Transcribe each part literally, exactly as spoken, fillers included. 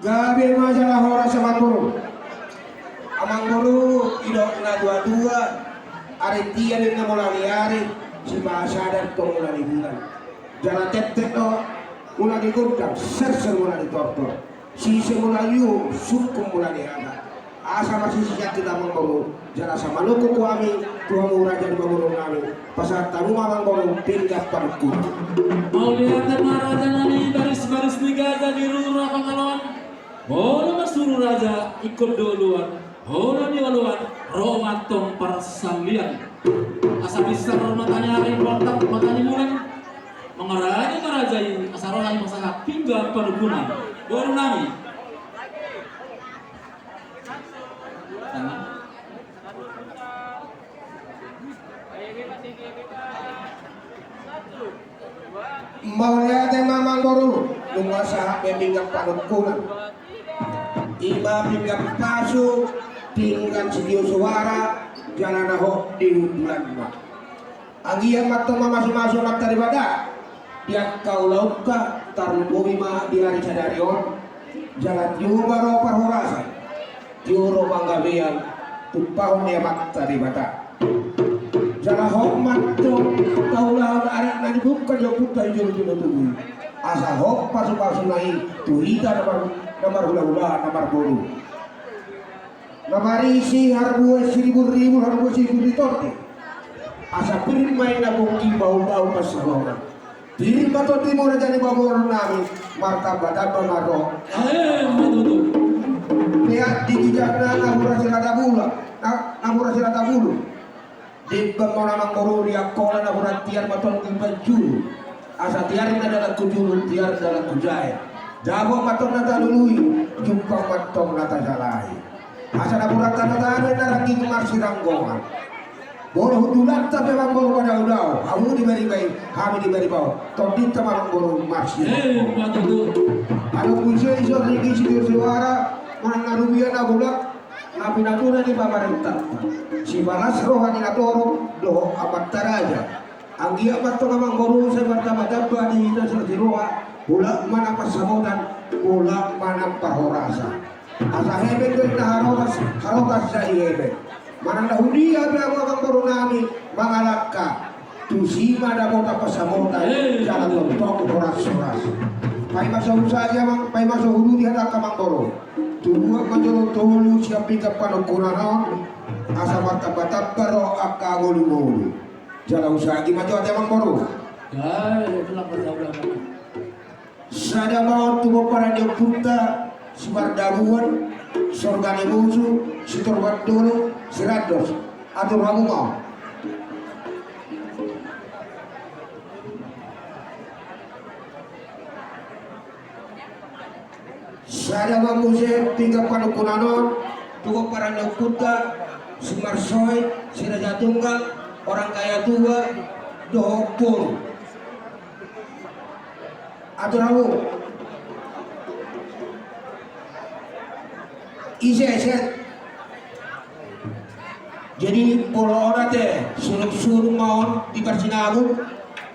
Gabe ma jala horas amangboru. Amangboru, didok na tuatua, ari tia do na mulai ni ari, sipasadar tong mulai ni bulan. Jala tenteng do mulai ni gondang, serser mulai ni tortor. Sise mulai ni uhum, sungkun mulai ni hata. Asa marsisiat hita amangboru, jala asa manungkun hami tu hamu raja ni pamoruon nami. Pasahat hamu ma amangboru pinggan panungkunan. Mauliate ma raja nami, baris-baris ni gaja di rura Pangaloan. Molo marsuru raja ingkon do oloan, molo nioloan ro ma antong parsaulian. Asa binsar mata ni ari, bortak mata ni bulan. Mangarade ma raja i, asa ro hami pasahat pinggan panungkunan. Boru nami. Sana. Mauliate ma amangboru, nunga sahat be pinggan panungkunan. Ima pinggan pasu, pinggan sitio suara, jala na hot di hundulanna. Anggiat ma antong mamasumasu Amanta Debata di angka ulaonta, tarlumobi ma di ari sadari on, jala tio ma ro parhorasan, tio ro panggabean, tumpahon ni Amanta Debata. Jala hot ma antong taulahon adat na nibungka ni ompunta i jolo-jolo tubu i. Asa hot pasupasuna i tu hita na mar-, na marhulahula, na marboru. Na marisi harbue siriburribur, harbue siriburritondi. Asa pir ma i na pongki, bahu-bahu pansalongan. Pir ma tondimuna raja ni pamoruon nami, martambatamba ma ro. Emma tutu. Peak di ginjangna napuran sirata bulu, na-, napuran sirata bulu. Demban ma on amangboru, di angkola napuran tiar ma tondi panjulu. Asa tiar na dalan tu julu, tiar dalan tu jae. Dapot ma antong na talului, jumpang ma antong na tajalai. Asa napuran tano-tano na rangging marsiranggongan. Molo hundulanta pe amangboru madao-dao, hamu di bariba i, hami di bariba on, tondinta ma amangboru marsiranggongan. Emma tutu. Adong muse i songon i sitio suara, manang na rubia na bulat, na pinatuna ni pamarentanta. Sipalas roha ni natorop dohot amanta raja. Anggiat ma antong amangboru sai martambatamba di hita silas ni roha, mulak ma nang pansamotan, mulak ma nang parhorasan. Asa hepeng do inna haroras, haroras jadi hepeng. Manang na hudia pe hamu amangboru nami mangalangka, tusi ma dapotan pansamotan, eh, jala tongtong horas-horas. Paima so husadi amang, paima so hududi hatangku amangboru. Tubuan ma jolo tolu sian pinggan panungkunan on, asa martambatamba ro angka ngolu-ngolu. Jala husadi ma jo ate amangboru. Sada ma on tu pomparan ni ompunta Sipardabuan, Sorganimusu, Sitorban Dolok, Sirandos. Atur hamu ma on. Sada ma muse pinggan panungkunan on tu pomparan ni ompunta Simarsoit, Siraja Tunggal, Orang Kaya Tua dohot boru. Atur hamu. Ise, ise. Jadi molo on ate, surung-surung ma on di parsinabung,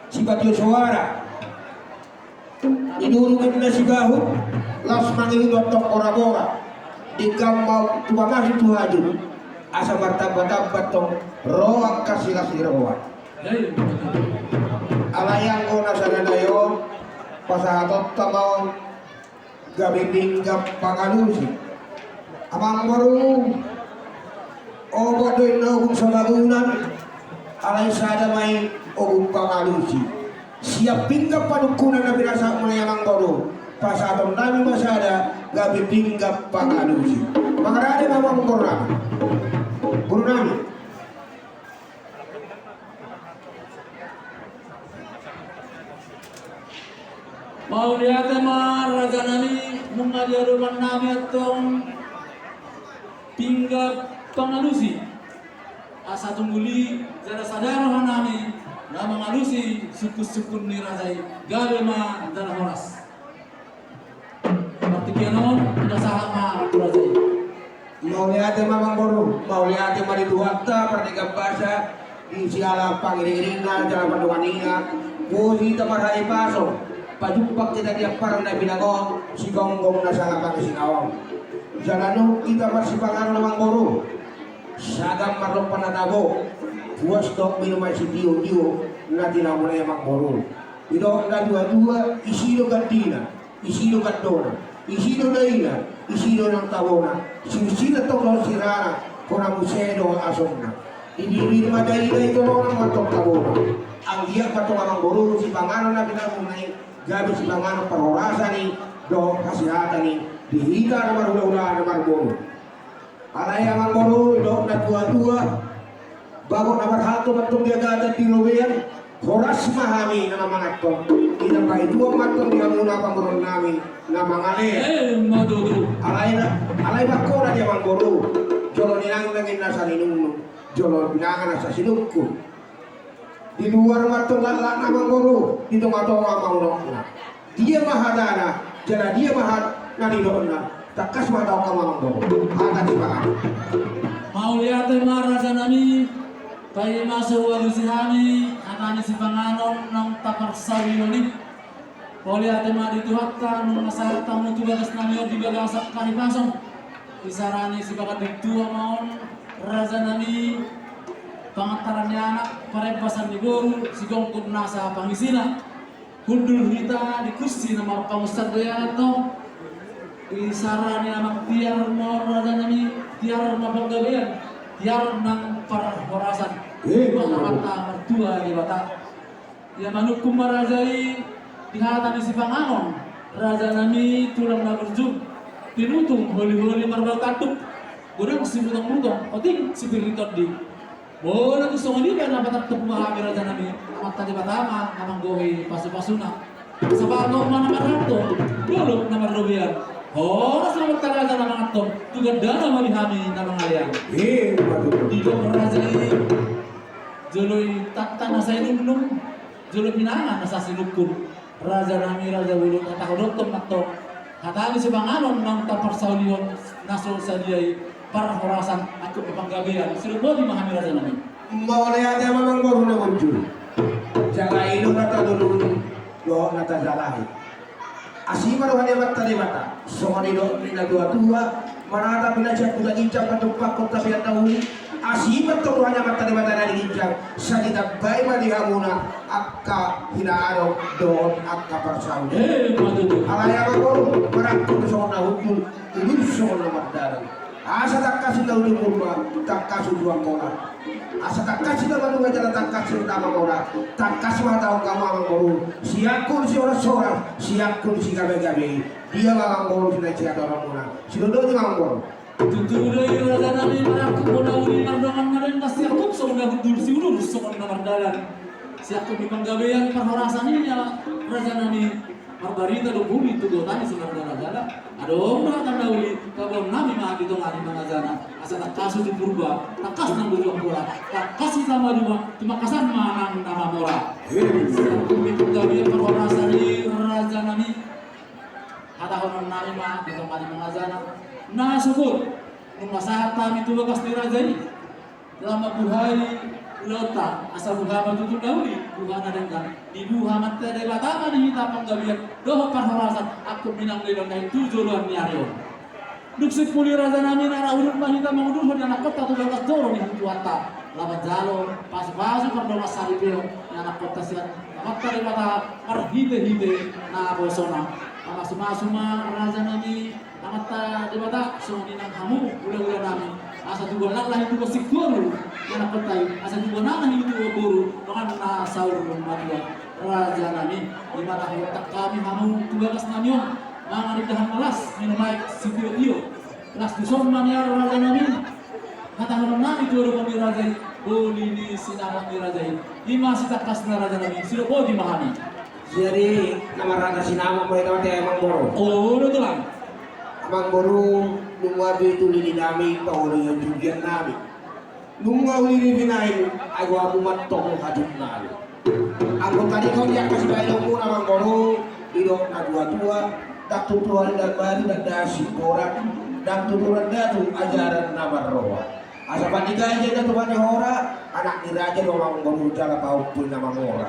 sipatio suara. Di durung inna sibahut, laos mangihut antong bora-bora. Denggan ma on tu pamasuk tu hajut, asa martamba-tamba antong ro angka silas ni roha. Alai anggo na saonari on, pasahatonta ma on gabe pinggan pangalusi. Amangboru, opat do inna ogung sabagunan, alai sada ma i ogung pangalusi. Sian pinggan panungkunan na pinasahatmuna i amangboru, pasahaton nami ma sada gabe pinggan pangalusi. Mangarade ma amangboru nami. Boru nami. Mauliate ma raja nami, nunga diadopan nami antong pinggan pangalusi. Asa tunggul i jala sada roha nami na mangalusi sungkun-sungkun ni raja i, gabe ma jala horas. Partingkian on, pinasahat ma tu raja i. Mauliate ma amangboru, mauliate ma di Tuhanta, pardenggan basa, di siala pangiring-iringna, jala pandonganina, boi hita marhahipason. Pajumpang hita di ampara na binagong, sigonggom na sala pangisina on. Jala nunga hita marsipanganon amangboru. Sagan marlompan na tabo, puas dohot minum aek sitio-tio na tinamuna i amangboru. Didok na tua-tua, isi do gandina, isi do gandona, isi do daina, isi do nang tabona, sirsir tong dohot sirana, hona muse do asomna. Di bibir ma daina, di tolonan ma tong tabona. Anggiat ma tong amangboru sipanganon na binagongna i gabe sipanganon parhorasan i dohot hasehatan i di hita na marhulahula na marboru. Alai amangboru, didok na tua-tua, bagot na marhalto ma tong di agatan di robean, horas ma hami na mamanganhon. Ditambai Tuhan ma tong di hamuna pamoruon nami na mangalean. Eh, ma tutu. Alai na, alai bangkona di amangboru, jolo ninangnang i nasa ninungnung, jolo pinangan nasa sinungkun. Di luar ma tong laklakna amangboru, di tonga-tonga ma unokna. Dia ma hatana, jala dia ma hata na nidokna, tangkas ma taon hamu amangboru. Hata di bahan. Mauliate ma raja nami, paima so hualusi hami hata ni sipanganon naung taparsaulihon i. Mauliate ma di Tuhanta, nunga sahat hamu tu bagas nami on di bagasan hahipason. Isarani sibagas di tua ma on, raja nami, pangantaran ni anak, parembasan ni boru, sigonggom nasa pangisina. Hundul hita di kursi na marpangunsan do i, antong. Isarani amang tiar ma on raja nami, tiar ma panggabean, tiar nang parhorasan. Eh, Tuhan Amanta Martua Debata. Ia manungkun ma raja i di hata ni sipanganon, raja nami, tulang na burju, tinutung holi-holi marbau tanduk, godang sibutong-butong, otik sipir ni tondi. Molo tung songon i pe na patangtop ma hami raja nami, Amanta Debata ma na manggohi pasu-pasuna. Sabato ma na marhalto, dolok na marrobean. Horas ma Amanta raja na manganhon, tu gandana ma di hami na mangalean. Eh, ma tutu. Didok raja i, jolo i tanta nasa inungnung, jolo pinangan nasa sinungkun. Raja nami, raja bolon, hatahonon ma tong hata ni sipanganon naung taparsaulihon na so sadia i, parhorasan, angkup ni panggabean. Sude boti ma hami raja nami. Mauliate ma amangboru na burju. Jala i do na tadoloi dohot na tajalahi. Asi ma roha ni Amanta Debata, songon nidok ni na tua-tua, manatap na sian huta ginjang, mandompakhon tapian na uli. Asi ma tong roha ni Amanta Debata na di ginjang, sai ditambai ma di hamuna angka hinaadong dohot angka parsaulian. Eh, ma tutu. Alai amangboru, marangkup songon na hundul, udur songon na mardalan. Asa tangkas hita tu Purba, tangkas tu Angkola. Asa tangkas hita tu Purba jala tangkas hita tu Angkola. Tangkas ma taon hamu amangboru, siangkun sihoras-horas, siangkun sigabe-gabe. Dia ma amangboru, sian na sihatorangmuna. Sidondoli ma amangboru. Tutu do i raja nami, marangkup ma na uli, mardongan na denggan, siangkup songon na hundul, siudur songon na mardalan. Siangkup ni panggabean, parhorasan i, raja nami. Marbarita do hami tu gotan i, simarga-raja. Adong do hata na uli, taboan nami ma di tonga ni mangajana. Asa tangkas tu Purba, tangkas nang tu Angkola, tangkas hita maduma, tumangkasan ma nang na mamora. Siangkup ni panggabean, parhorasan i raja nami. Hatahonon nami ma di tonga ni mangajana. Na sogot, nunga sahat hami tu bagas ni raja i. Laho mambuhai ulaonta, asa buha ma tutu na uli, buha na denggan. Dibuha Amanta Debata ma di hita panggabean dohot parhorasan, angkup ni inang dohot inang na i tu joloan ni ari on. Dung simpul i raja nami, na ra udut ma hita mangudurhon ni anakkonta tu bagas joro ni hatuaonta. Laho manjalo pasu-pasu pardongan saripeon ni anakkonta sian Amanta Debata marhite-hite nabosona. Mamasu-masu ma raja nami, Amanta Debata, songon i nang hamu hula-hula nami. Asa tubuan laklak, tubuan singkoru ni anakkonta i, asa tubuan anak, tubuan boru, dongan na saur matua. Raja nami, i ma na huboan hami hamu tu bagas nami on, mangan indahan na las, minum aek sitio-tio. Las tu son ma nian raja nami. Hatahonon nami tu adopan ni raja i, boli ni sinamot ni raja i. I ma sitangkasna raja nami, sude boti ma hami. Jadi, na marhata sinamot ma hita, amangboru. Olo, tulang. Amangboru, nunga be tu lili nami paoloion jugian nami. Nunga uli ni binahen, ai goamu mantong hajut nami. Anggo tadi kau di angka sibahenonmuna, amangboru, didok na tua-tua, ndang tutu ari na baru ndang dao singkorak, ndang tutu randatu ajaran na marroha. Asa pandita i jala tu panihora, anak ni raja do amangboru jala pahompu na mamora.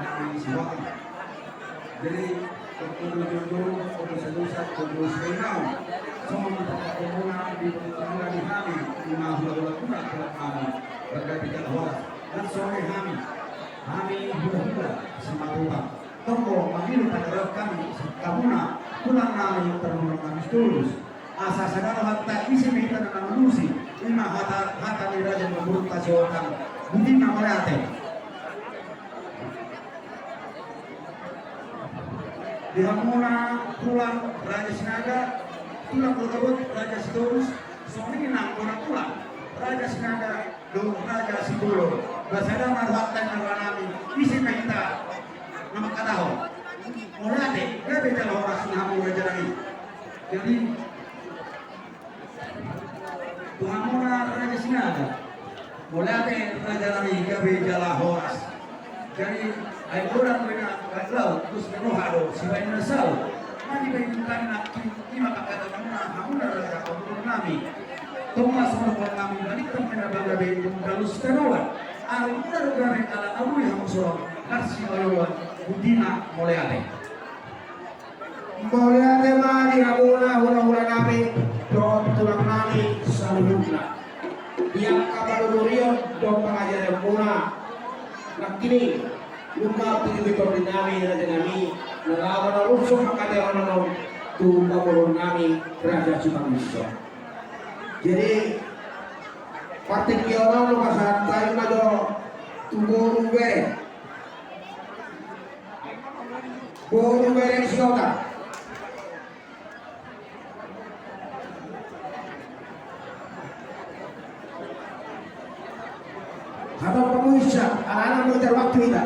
nami Sihotang. Jadi, untuk jujur, untuk selusa, untuk sebenau, songon di tempat komuna, di komuna di hami, di mahula-hula kuna, tulang hami, berganti jalan horas, dan sore hami, hami hula-hula Simatupang. Tonggo mangilu pada roh kami, sabotona, tulang nami terhormat kami tulus. Asa sadara hata isi mehita na mangurusi, ima hata, hata ni raja mamurta Sihotang, budi na mauliate. Di hamuna tulang Raja Sinaga, tulang Kota Bot, Raja Sitorus, songon i nang bona tulang Raja Sinaga dohot Raja Simbolon. Ba sada ma rohanta, inang nami, ise ma hita na mangkatahon. Mauliate, gabe jala horas ma hamu raja nami. Jadi, tu hamuna Raja Sinaga. Mauliate raja nami, gabe jala horas. Jadi, ai godang do na bahen laut, dos ni roha do sibahen na saut. Nunga dibahen hami nangkin, i ma pangkatahonmuna, hamuna raja, hamu boru nami. Tong ma songon hata nami, maninta ma na bangga be, tung dalos tanoan. Alai muna do gabe ala abui hamu songon, marsimaloloan, boti ma, mauliate. Mauliate ma di hamuna hulahula nami dohot tulang nami saluhutna. Di angka panuturion dohot pangajaranmuna nangkin i, nunga tingki tondi nami, raja nami, na laho manalupsuk pangkatahon on tu pamoruon nami Raja Simangunsong. Jadi, partingkian on pasahat hami ma jo tu boru bere. Boru bere ni Sihotar. Hatop hamu insa, ala unang mangincar waktu hita.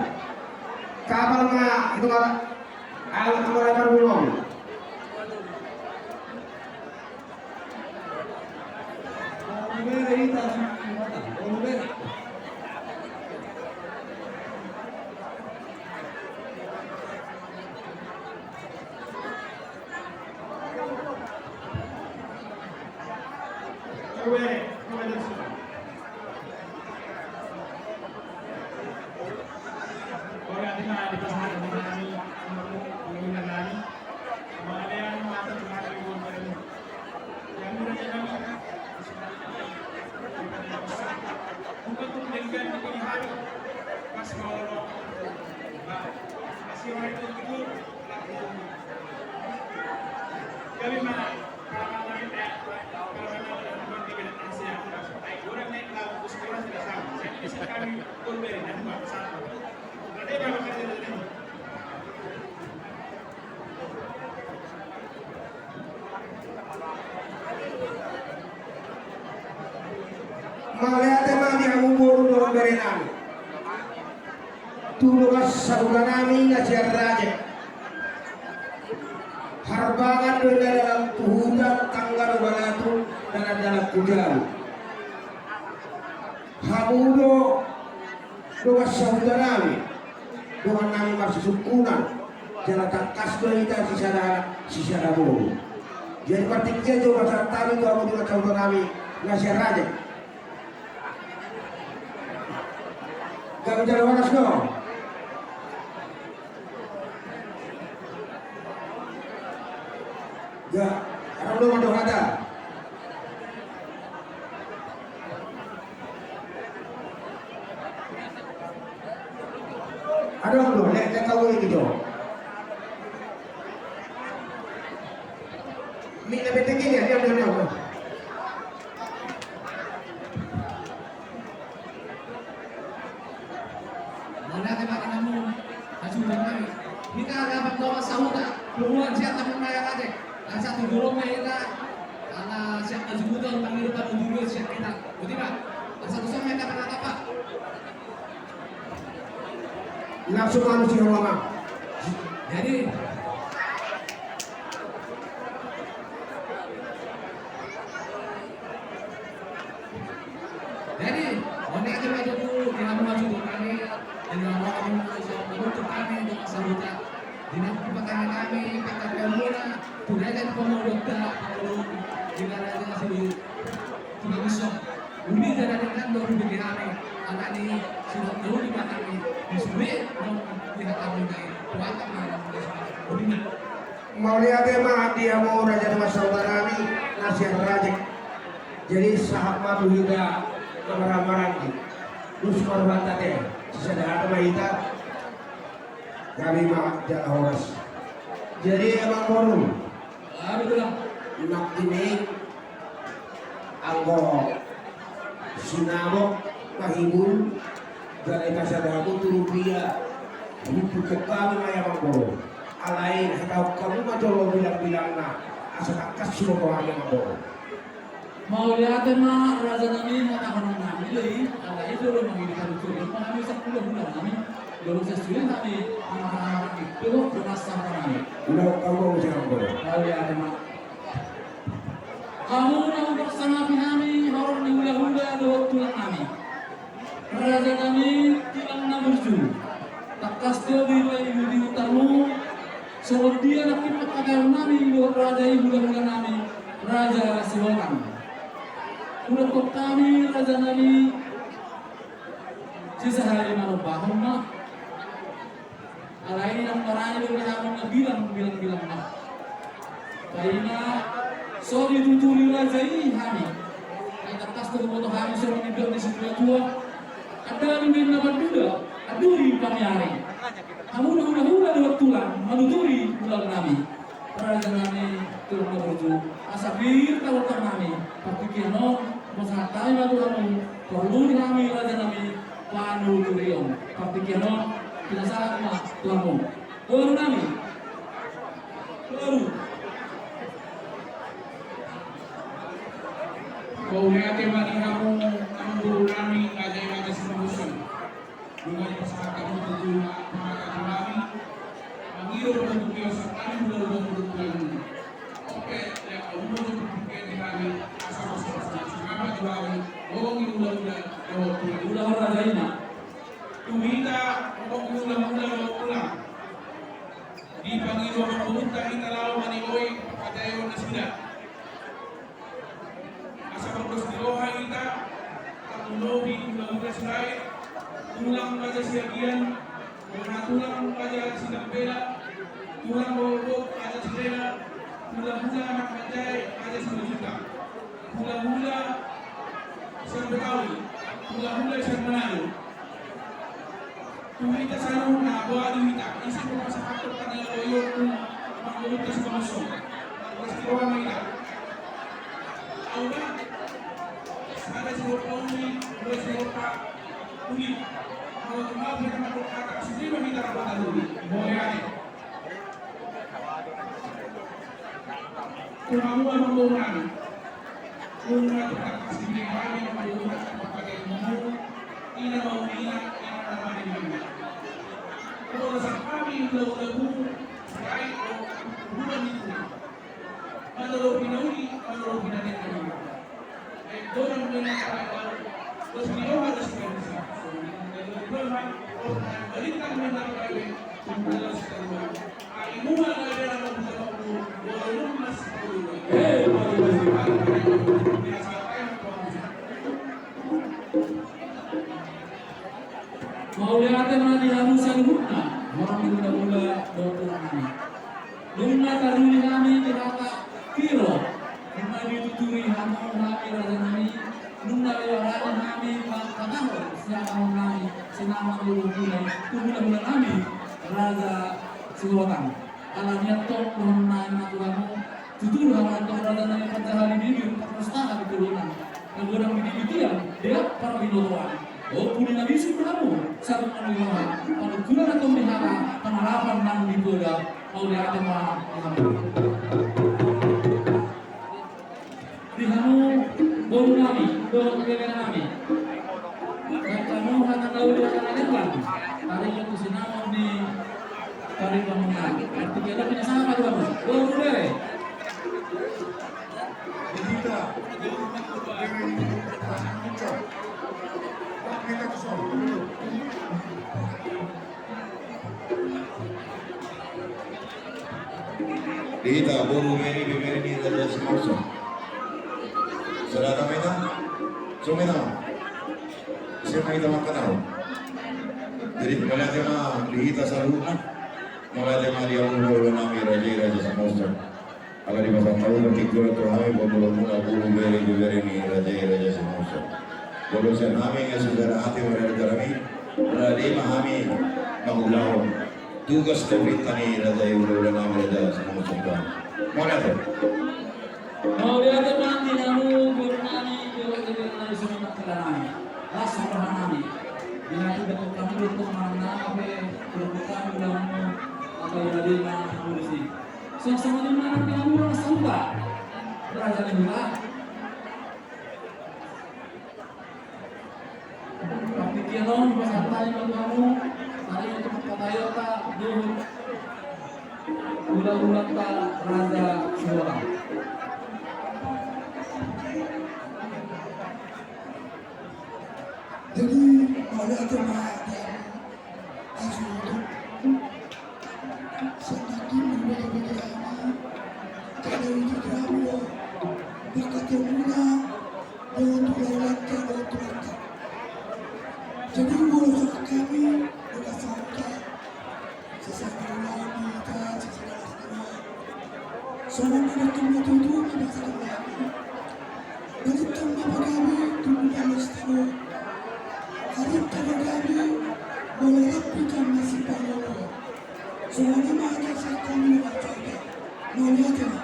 Kapal ma itu, ala unang mangincar waktu. Mauliate ma di hamu boru dohot bere nami. Tu dongan sahuta nami na sian Rajek. Harbangan do na dalan tu huta, tangga do balatuk, dalan-dalan tu jabu. Hamu do dongan sahuta nami, dongan nami marsisungkunan, jala tangkas do hita sisada, sisada boru. Jadi partingkian jo pasahat hami tu hamu dongan sahuta nami na sian Rajek. Gabe jala horas do. Ya, adong do mandok hata. Adong do, nek, nek kau ini do. Mik na penting ini, adong, adong, adong. Mauliate ma di hamu hasuhuton nami. Hita gabe dongan sahuta, punguan sian Tambun Raya Rajek. Asa tu jolo ma hita, ala sian hasuhuton, pangido panuturion sian hita. Boti ma. Asa tu son ma hita marnatapa. Langsung anu si Roma. Jadi, jadi, mauliate ma jo tu di hamu hasuhuton nami, di na ro hamu so manutup hami dongan sahuta. Di na dipatangihon hami pangkatahonmuna, tu raja ni pamoruonta, pangolu di na raja si Simangunsong. Uli jala denggan do hubege hami, alani sudah tahu di hami, di sube nang di hata hami nai, kuatan ma nang di sube. Uli na. Mauliate ma di hamu raja dongan sahuta nami na sian Rajek. Jadi sahat ma tu hita na marhahamaranggi. Dos ma rohanta ate, sisada hata ma hita. Gabe ma jala horas. Jadi amangboru. Aduh, tulang. Nangkin i anggo sinamot, pahibul, jala ipasada hamu tu rupia. Hubuhon hami ma i amangboru. Alai hatahon hamu ma jolo bilangbilangna, asa tangkas huboto hami amangboru. Mauliate ma raja nami, hata honon nami do i, alai jolo mangidikkan ucuri ma hami sian hulahula nami, jolo sian sude hami, amang-amang i, dohot dongan sahuta nami. Ulang tahun, ulang tahun. Mauliate ma. Hamu na hupasangapi hami, horong ni hulahula dohot tulang nami. Raja nami, tulang na burju. Tangkas do dipaihut-ihut hamu songon dia nangkin pangkataion nami dohot raja i, hulahula nami, Raja Sihotang. Hudokkon hami, raja nami, sisahali manombahon ma. Alai ndang marani do hami na bilang, bilang-bilang ma. Paima so dituturi raja i hami. Ai tangkas do huboto hami songon nidok ni situatua. Andalana do na manduda, anduri pamiari. Hamu na hulahula dohot tulang manuturi ulaon nami. Raja nami, tulang na burju, asa pir taon nami, partingkian on, pasahat hami ma tu hamu, porlu di hami raja nami, panuturion, partingkian on, pinasahat ma tu hamu. Boru nami. Boru. Mauliate ma di hamu, amang boru nami, raja i, raja Simangunsong. Nunga dipasahat hamu tu hamu, mangido ma tu hami, mangido ma tu hami, asa nami hulahula mudok tulang. Oke, ya, hamu ma tu hami, asa pasahat-pasahat tu hami, mangido ma tu hami, dohot tulang. Hulahula raja i ma. Tu hita, mangido ma tu hami, dohot tulang. Dipangido ma tu hita laho manigoi pangkataion nasida. Asa pangkos ni roha hita, tarlumobi hulahula Sirait, tulang raja Siagian, bona tulang raja Sinambela, tulang borbot raja Silela, hulahula anak manjae raja Simanjuntak, hulahula sian Betawi, hulahula sian Manado. Tu hita saluhutna, boha do hita, ise ma pasahathon pangidoionmu, amang boru nami Simangunsong. Pasti boha ma hita. Au ma, sada sihompa uli, dua sihompa uli. Molo tung mampu hita mandok hata, sude ma hita rapotan uli. Boha i. Tu hamu amang boru nami. Nunga tangkas dibereng hami amang boru nami pangkataion, ina ma ulina, ina ma na manang. Molo sangkami hulahula boru, Sirait, o, hulahula ni tulang. Manolopi na uli, manolopi na denggan. Ai godang do na tarbaen, dos ni roha dos ni roha. Balintang do na tarbaen. Mauliate ma di hamu saluhutna, horong ni hulahula dohot tulang nami. Nunga taruli hami di hata piro, nunga dituturi hamu hami raja nami, nunga diarani hami pangkataion sian amang nami, sian amang ni hulahula, tu hulahula nami, Raja Sihotang. Alani i antong dohonon nami ma tu hamu, tutu do hamu antong raja nami, panjaha di bibir, parmustaha di turunan. Na godang di bibitian, deak parbinotoan. Ompu ni na bisuk do hamu, sarupa ni roha, panungkunan antong di hata, panarapan nang di poda, mauliate ma di hamu. Di hamu boru nami, dohot bere nami. Baen hamu hata na uli, hata na denggan. Taringot tu sinamot ni paribangunan. Arti kena pinasahat ma tu hamu. Boru bere. Di hita, boru bere ni Raja Simangunsong. Pak, kita tu son. Di hita boru bere, bere ni Raja Simangunsong. Sada hata ma hita. Songon i ma. Ise ma hita mangkatahon. Jadi mauliate ma di hita saluhutna. Mauliate ma di hamu hulahula nami raja i, Raja Simangunsong. Ala dipasahat hamu partingkian tu hami, boru, boru bere, bere ni Raja i, Raja Simangunsong. Molo sian hami nga sisada hami, marada hami, rade ma hami mangulahon tugas dohot perintah ni raja i, hulahula nami Raja Simangunsong. Mauliate. Mauliate ma di hamu boru nami, boru bere nami, songon i ma hela nami. Las roha nami. Di hami dohot hamu, dohot manang na pe, dohot hamu, dohot hamu, apa yang ada di mana hamu di sini. Songon i ma nang di hamu raja sahuta. Raja ni huta. Nunga pasahat hami ma tu hamu, taringot tu patayonta dohot hulahulanta Raja Sihombing. Jadi, mauliate ma di hamu, Raja Sihombing. Sandaki mulu bege-bege hami, kada uji hami do, maka temuna, do tulanganta, do tulanganta. Jadi, molo sahat hami, molo sahat hami, sesama ulama, sesama ulama. Songon na nangkin na tutu, na bangsa kami. Balintang ma pagabe, tubu balos tano. Harinta ma gabe, molo rap hita masipalolo. Songon i ma hata sahat hami na marcoba. Mauliate ma.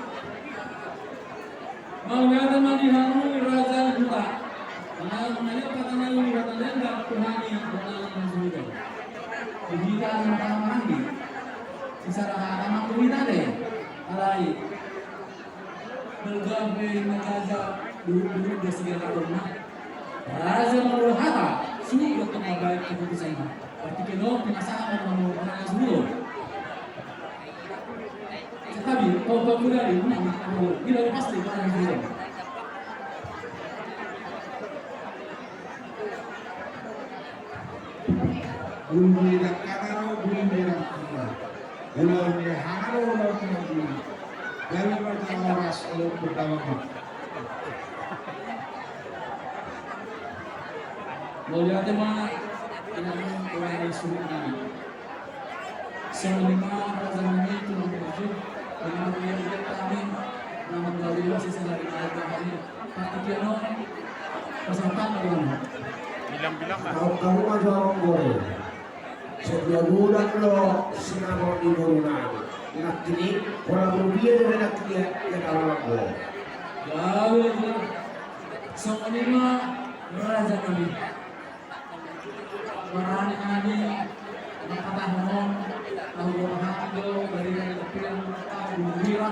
Mauliate ma di hamu raja ni huta. Ala na lam hata nami, hata na lam tu hami, hata na lam tu hami. Di hita na hata nami. Sisara hata ma tu hita de. Alai. Balga pe na raja, duhut-duhut do sigala doma. Raja mangolu hata, suhut do tong mambahen keputusanna. Partingkian on, pinasahat ma tu hamu, hata na suhut on. Satabi, kau pamuda di, di, di, di, di, di, pasti hata na suhut on. Bulu ni dangkana ro, bulu ni dangkana. Ulaon ni hahana ro, ulaon ni hahana. Gabe ma jala horas, ulaon pertama. Mauliate ma, inang, ulaon ni suhut nami. Songon i ma raja nami, tulang burju, inang, ulaon ni hami, na manggabeon sisala di hami. Partingkian on, pasahat ma tu hamu. Bilang-bilang lah. Tahu-tahu ma jo amang boru. Sedia gudang do sinamot ni boru nami. Nangkin i, pola boru dia do nangkin i, ia tahu amang boru. Gabe, gabe. Songon i ma raja nami. Marani nami, mangkatahon on, tahu do hami do, barita ni tampilan, tahu do hira,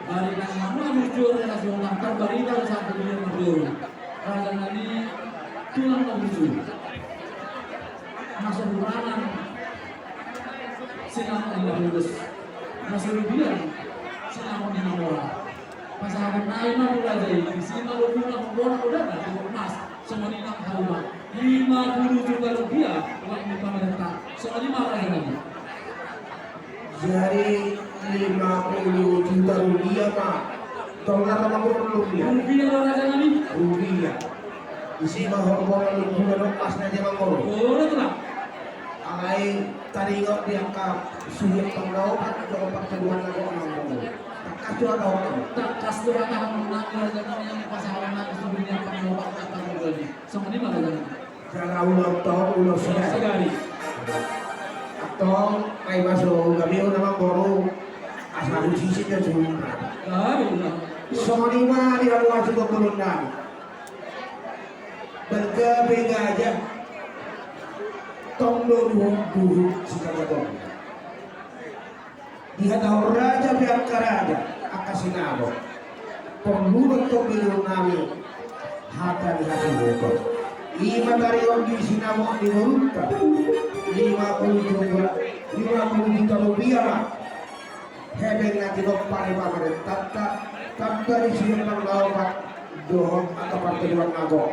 barita ni hamu na burju, raja Sihombing, barita do sahat tu dia mardoru. Raja nami, tulang na burju. Na so huranan, sinamot ni na bolus. Na so rugian, sinamot ni na mora. Pasahaton nami ma tu raja i, disi ma lobuna, hombona, godangna, dohot mas. Songon i nang hauma. Lima puluh juta rupiah, uang ni pamarenta. Songon i ma raja nami. Jadi lima puluh juta rupiah ma. Dolar apa rupiah? Rupiah do raja nami. Rupiah. Disi ma hombona, lobuna, dohot masna, dia mangolu. Olo, tulang. Alai taringot di angka suhut panggaopan dohot partubuan na gok, amang boru. Tangkas do hata on. Tangkas do hata on, amang boru, raja nami, pasahaton nami suhut ni panggaopan na partubuan i. Songon i ma raja nami. Jala ulaonta on ulaon sadari. Sadari. Antong, ai ma so gabe on, amang boru. Asa husisit do suhut. Gabe, gabe. Songon i ma di hamu hasuhuton nami. Balga pe gajah, tong do duhut-duhut sijagatonna. Dihatahon raja pe angka raja, angka sinamot. Porlu do tong, boru nami, hata ni hasuhuton. I ma taringot di sinamot ni borunta. Lima puluh juta, lima puluh juta rupiah ma. Hepeng na tinompa ni pamarentanta, tamba ni suhut panggaopan dohot angka partubuan na gok.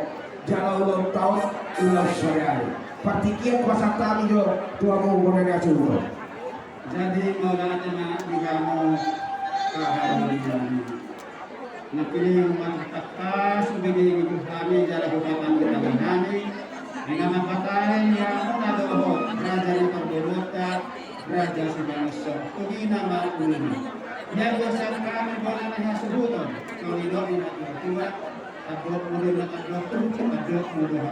Jala ulaonta on ulaon sadari. Partingkian pasahat hami jo tu hamu bona ni hasuhuton. Jadi mauliate ma di hamu, haha. Nangkin i ma tangkas hubege tu hami jala hupatangi tangi hami. Di na mangkatai ni hamuna dohot raja ni parboruonta, Raja Simangunsong, togihon ma ulu. Ia do sian hami bona ni hasuhuton, songon i do i na tua-tua, tandok mudun na tandok tu, tandok mudun.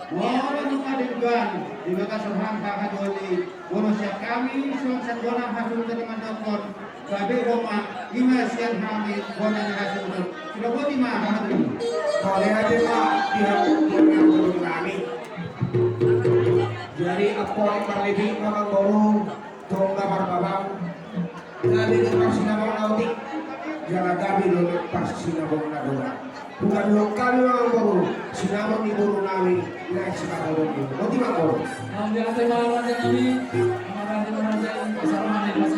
Molo nunga denggan, di bagasan hahadoli, molo sian hami, songon sian bona hasuhuton i mandokkon, gabe do ma, i ma sian hami, bona ni hasuhuton. Sudah boti ma, hahadoli. Mauliate ma, di hamu, bona ni hasuhuton nami. Jadi, amporik marlebihon, amang boru, tongga marbabang, gabe do parsinabang na otik, jala gabe do parsinabang na goar. Bukan lokal memang boru, sinamot ni boru nami, naik si Mangoloni. Boti Mangoloni. Mauliate ma raja nami, mauliate ma raja,